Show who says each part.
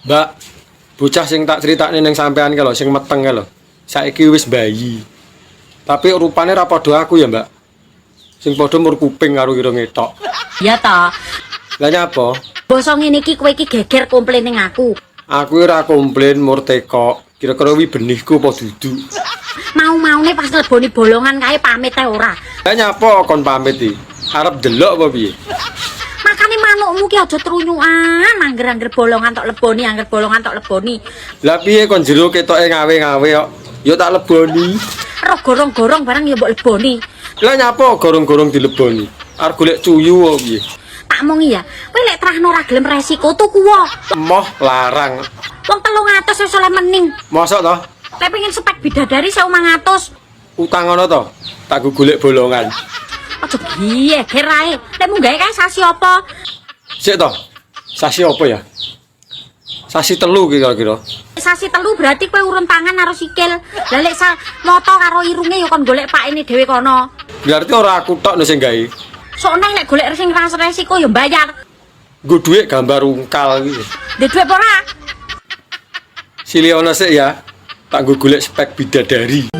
Speaker 1: Mbak, bocah sing tak critakne ning sampean ki lho, sing meteng ki lho. Saiki wis bayi. Tapi rupane ra padha aku ya, Mbak. Sing padha mur kuping karo irunge tok.
Speaker 2: Ya ta.
Speaker 1: Lah nyapa?
Speaker 2: Basa ngene iki kowe iki geger komplain ning aku.
Speaker 1: Aku ora komplain, mur tekok. Kira-kira wi benihku apa dudu?
Speaker 2: Mau-maune pas leboni bolongan kae pamit ae ora.
Speaker 1: Lah nyapa kon pamit iki? Arep delok apa piye?
Speaker 2: Makane manukmu ki aja trunyukan, angger-angger bolongan tok leboni, angger bolongan tok leboni.
Speaker 1: Lah piye kon jero ketoke ngawe-ngawe kok? Ya tak leboni.
Speaker 2: Roh gorong-gorong barang ya mbok leboni.
Speaker 1: Lah nyapa gorong-gorong dileboni? Arep golek cuyu apa piye?
Speaker 2: Tak omongi ya, kowe lek trahno ora gelem resiko tuku wae.
Speaker 1: Emoh, larang.
Speaker 2: Wong 300 wis oleh mening.
Speaker 1: Mosok toh?
Speaker 2: Lek pengen spek bidadari 1200.
Speaker 1: Utang ana to? Tak go golek bolongan.
Speaker 2: Aja geger ae. Lek munggahe kae sasi apa?
Speaker 1: Sik toh. Sasi apa ya? Sasi 3 ki kira-kira.
Speaker 2: Sasi 3 berarti kowe urun tangan karo sikil. Lah lek sa moto karo irunge ya kon golek pakene dhewe kono.
Speaker 1: Berarti ora aku tok no sing gawe.
Speaker 2: Sok neh lek golek sing ras resiko ya bayar.
Speaker 1: Nggo dhuwit gambar ungkal iki.
Speaker 2: Ndek dhuwit apa ora?
Speaker 1: Siliono sik ya. Tak nggo golek spek bidadari.